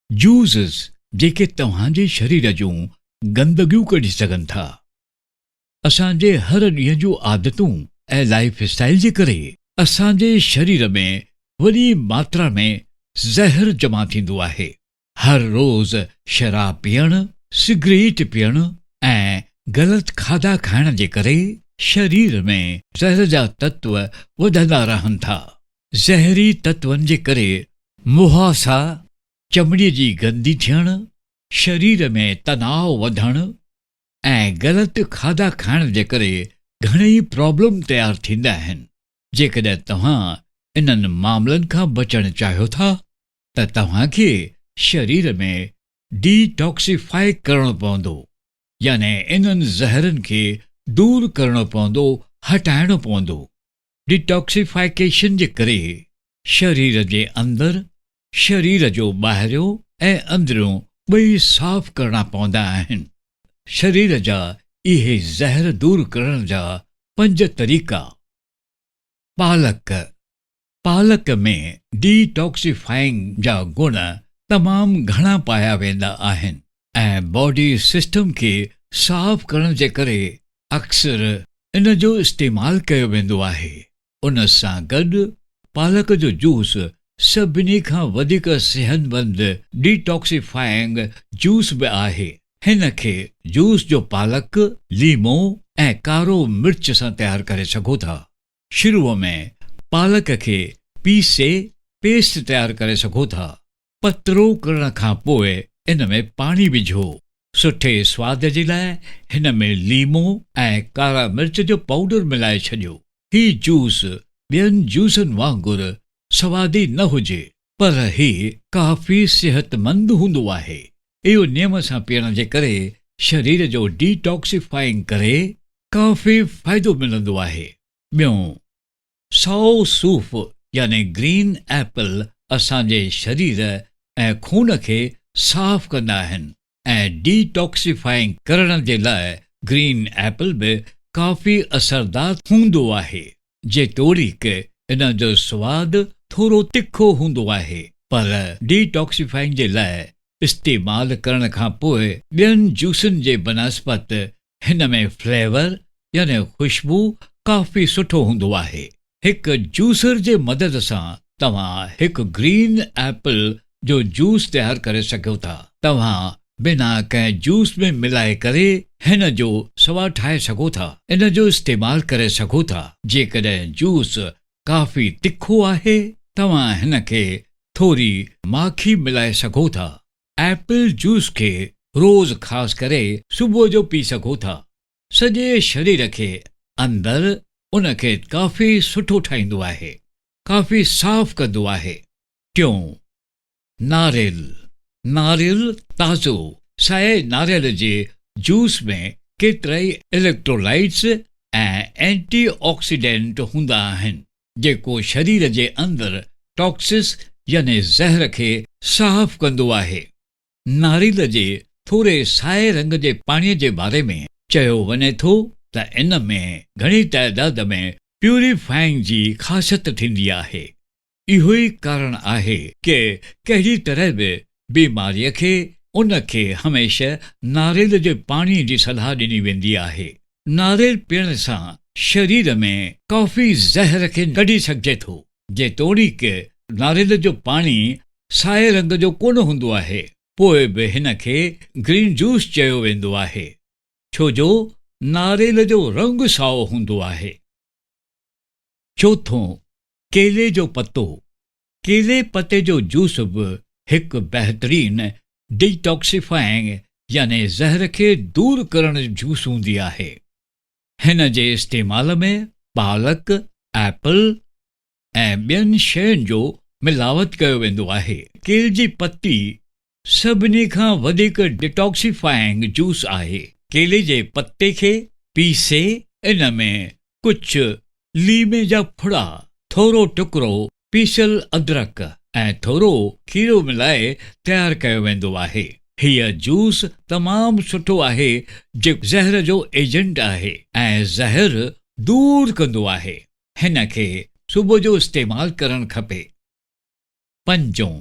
Juices جيڪي توهان جي شرير جون گندگيون ڪڍي سگهن ٿا. اسان جي هر ڏينهن جون عادتون ۽ لائيف اسٽائيل جي ڪري اسان جي شرير ۾ وڏي ماترا ۾ زهر جمع ٿيندو آهي. هر روز شراب پيئڻ، سگريٽ پيئڻ ۽ غلط کاڌا کائڻ جي ڪري شرير ۾ زهر جا تتو وڌندا رهن ٿا. زهري تتون جي ڪري مهاسا، چمڙي جي گندي ٿيڻ، شرير ۾ تناء وڌڻ ۽ غلط کاڌا کائڻ جي ڪري گهڻئي پرابلم تيار ٿيندا آهن. جيڪڏهن توهان انهن معاملن کان بچڻ چاهيو ٿا ته توهان کي شرير ۾ ڊي ٽاڪسيفائي ڪرڻو پوندو يعني انهن زهرن کي دور ڪرڻو پوندو، هٽائڻو پوندو. ڊيٽاڪسيفائيڪيشن جي ڪري شرير جي اندر شرير جو ٻاهريون ۽ اندريون ٻئي صاف ڪرڻا پوندا آهن. شرير جا اهي زهر دور ڪرڻ جا پنج طريقا. پالڪ، پالڪ ۾ ڊيٽاڪسيفائنگ جا گڻ تمام گهڻا پايا ويندا آهن ۽ باڊي سسٽم کي صاف ڪرڻ جي ڪري اڪثر ان جو استعمال ڪيو ويندو آهي. ان سان گڏ پالڪ جو جوس سڀني کان وڌيڪ صحتمند ڊيٽاڪسيفائنگ جوس به آهي. هن کي جوس جو پالڪ، ليمو ۽ ڪارو مرچ سان تيار ڪري سگهو ٿا. شروع ۾ پالڪ کي پيسي پيسٽ تيار ڪري سگهو ٿا. پترو ڪرڻ کان پوء ان ۾ پاڻي وجهو. سٺي سواد جي لاء هن ۾ ليمو ۽ ڪارا مرچ جو پائوڊر ملائي ڇڏيو. هي جوس ٻين جوسن وانگر سوادي نه هجي پر هي ڪافي صحتمند هوندو آهي. اهو نيم سان پيئڻ جي ڪري شرير جو ڊيٽاڪسيفائنگ ڪري ڪافي فائدو ملندو آهي. ٻيون سائو صوف يعني گرين ايپل اسان جي شرير ۽ خون کي صاف ڪندا آهن ۽ ڊي ٽاڪسيفائنگ ڪرڻ جي لاء گرين ايپل به ڪافي اثردار هوندو آهي جيتوڻيڪ ان جو سواد ٿورو تکو هوندو آهي پر ڊي ٽاڪسيفائنگ جي لاء استعمال ڪرڻ کان پوء ٻين جوسن جي بنسبت هن ۾ فليور يعني خوشبو ڪافي سٺو هوندو آهي. هڪ جوسر جي مدد سان توهان هڪ گرين ايپل جو جوس تيار ڪري سگهو ٿا. توهان بنا ڪنهن جوس ۾ ملائي ڪري هن جو سواد ٺاهي سگهو ٿا. ان جو استعمال ڪري سگهو ٿا. جيڪڏهن جوس ڪافي تکو آهي توهان هن کي ٿوري ماکي ملائي سگهو ٿا. ايپل جوس کي روز خاص ڪري صبح جو پي سگهو ٿا. سڄي شرير کي اندر ان کي ڪافي سٺو ٺاهيندو آهي. ڪافي صاف ڪندو آهي. ٽيون، ناريل، ناريل تازو سائي ناريل جي جوس ۾ ڪيترائي اليڪٽرولائٽس ۽ اينٽي آڪسيڊنٽ هوندا آهن. جيڪو شرير جي اندر ٽاڪسس يعني زهر کي صاف ڪندو آهي. ناريل جي ٿوري سائي رنگ جي پاڻي جي باري ۾ چيو وڃي ٿو ته ان ۾ گهڻي تعداد ۾ پيوريفائنگ جي خاصيت ٿيندي آهي. اهو ئي ڪارڻ آهي ڪي ڪهڙي طرح به بيماري کي ان کي هميشه ناريل جي پاڻي جي صلاح ڏني ويندي آهي. ناريل پيئڻ سان شرير ۾ ڪافي زهر کي ڪڍي سگهجي ٿو. جيتوڻيڪ ناريل جو پاڻي سائي رنگ جو ڪونه هوندو آهي پوء به هن کي گرين جوس چيو ويندو آهي ڇو جو ناريل جو رنگ سائو هوندو آهي. چوٿون، ڪيلي جو پتو، ڪيلي پتي جو جوس به هڪ بهترين ڊيٽاڪسيفائنگ يعني زهر کي دور ڪرڻ جوس هوندي آهي. هن جي استعمال ۾ پالڪ، ايپل ۽ ٻين شين جو ملاوت ڪيو ويندو آهي. ڪيل جي پتي سڀني کان وڌيڪ ڊيٽاڪسيفائنگ جوس آهي. ڪيلي جي پتي کي پيسي ان ۾ ڪجهه ليمي جا ڦڙا، ٿورو ٽڪرو پيسيل ادرڪ ۽ ٿورو کيرو ملائي تيار ڪيو ويندو آهي. هيء جوس تمام سٺو آهي جيڪو زهر جو ايجنٽ آهي ۽ زهر دور ڪندو آهي. هن کي صبح جو استعمال ڪرڻ کپي. پنجون.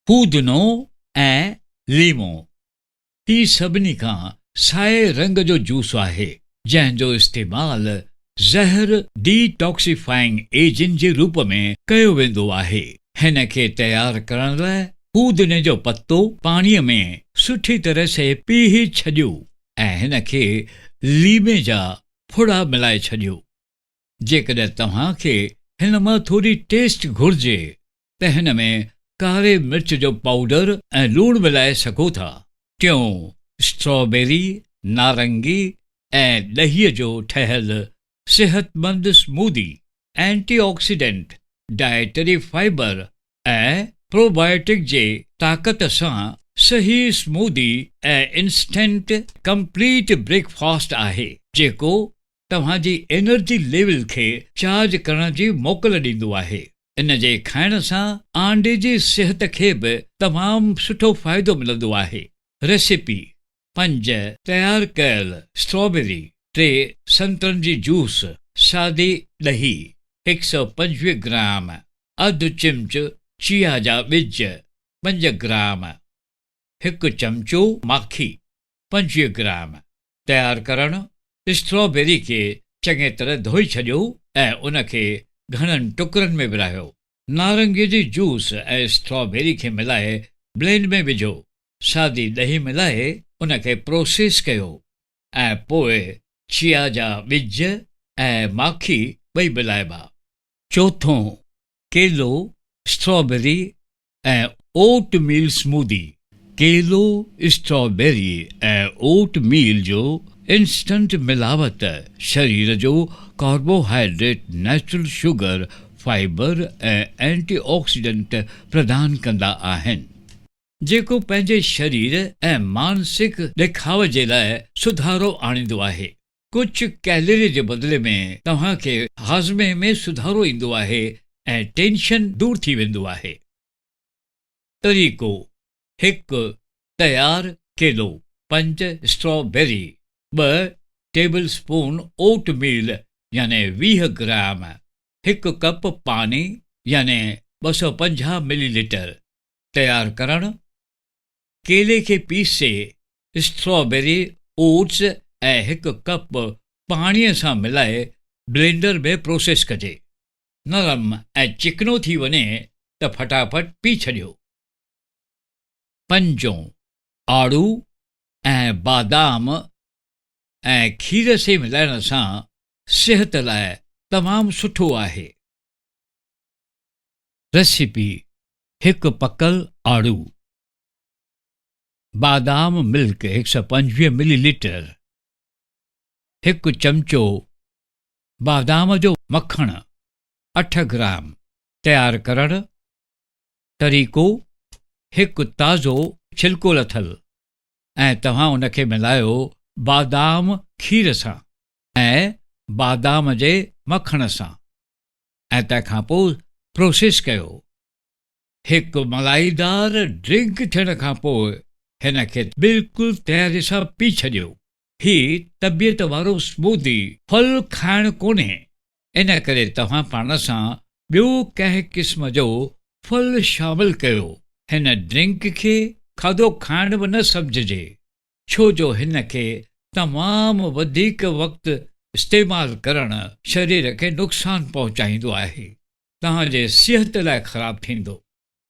پودنو ۽ ليمو، هي سڀني کان سائي رنگ جو جوس آهي، جنهن جو استعمال زهر ڊي ٽاڪسيفائنگ ايجنٽ جي روپ ۾ ڪيو ويندو آهي. هن کي تيار ڪرڻ لاء پودني جو پتو پاڻي ۾ سٺي طرح سي پيهي ڇڏيو ۽ هن کي ليمي جا ڦڙا ملائي ڇڏيو. جيڪڏهن توهان کي هن مان ٿوري ٽيسٽ گهرجي ته هن ۾ ڪاري مرچ جو پائوڊر ۽ لوڻ ملائي سگهو ٿا. ٽيون، اسٽرابيري، نارنگي ۽ ڏهي جو ٺهيل صحتمند smoothie, antioxidant, dietary fibre ۽ probiotic جي طاقت سان صحيح اسمودي ۽ انسٽنٽ ڪمپليٽ بريڪ فاسٽ آهي جيڪو توهان جي انرجي ليول کي چارج ڪرڻ جي موڪل ڏيندو آهي. ان جي کائڻ سان آنڊي جي صحت کي به تمام سٺو فائدو ملندو آهي. ريسيپي، پنج تيار ڪيل اسٽرابيري، ٽي سنترن جي جوس، سادي ڏهي، 125 گرام، اڌ چمچ چيا جا ٻج، پنج گرام، هڪ چمچو ماکي، 25 گرام. تيار ڪرڻ، اسٽرابيري کي چڱي طرح ڌوئي ڇڏيو ۽ ان کي گهڻن ٽڪرن ۾ ورهايو. نارنگي جي جوس ۽ اسٽرابيري کي ملائي بلينڊ ۾ وجهو. سادي ڏهي ملائي ان کي پروسيس ڪيو ۽ پوء چيا جا ٻج ۽ ماکي ٻئي ملائبا. چوٿون، ڪيلو، اسٽرابيري ۽ اوٽ ميل اسمودي. ڪيلو، اسٽرابيري ۽ اوٽ ميل جو انسٽنٽ ملاوت شرير جو carbohydrate, natural sugar, fibre ۽ antioxidant پردان ڪندا آهن. جيڪو پنهنجي شرير ۽ مانسڪ ڏيکاء جي لاء سڌارو آڻيندو آهي. ڪجهه ڪيلري جي بدلي ۾ توهان کي هاضمي ۾ سڌارو ايندو آهي ۽ ٽينشن دور ٿي ويندو آهي. طريقو، هڪ تيار ڪيلو، پنج اسٽرابيري، ٻه ٽيبل اسپون اوٽ ميل يعني 20 گرام، هڪ ڪپ پاڻي يعني 250 ملي ليٽر. تيار ڪرڻ، ڪيلي کي پيسي اسٽرابيري، اوٽس ۽ هڪ ڪپ پاڻي سان ملائي بلينڊر ۾ پروسيس ڪجي. نرم ۽ چڪنو ٿي وڃي ته فٽافٽ پي ڇڏيو. پنجون، آڙو ۽ بادام ۽ کير سي ملائڻ سان صحت لاء تمام سٺو آهي. ريسيپي، هڪ پڪل آڙو. بادام ملڪ 125 ملي ليٽر، هڪ چمچو بادام جو مکڻ 8 گرام. تيار ڪرڻ طريقو، هڪ تازو ڇلڪو لٿل ۽ توهان ان کي ملايو بادام کير سان ۽ بادام جي مکڻ سان ۽ تنهن کان پوء پروسيس ڪيو. هڪ ملائيدار ڊرنڪ ٿيڻ کان پوء هن کي بلڪل تياري سان پي ڇڏيو. هي طبيعت وارو اسمودي ڦل کائڻ ڪونهي، ان ڪري توهان پاڻ سان ٻيو ڪنهن قسم جو ڦل شامل ڪيو. هن ڊرنڪ کي کاڌو کائڻ به نه سمجهجي، ڇو جو هن کي تمام وڌيڪ وقت استعمال ڪرڻ شرير کي نقصان پهچائيندو آهي. توهان جي صحت لاء خراب ٿيندو.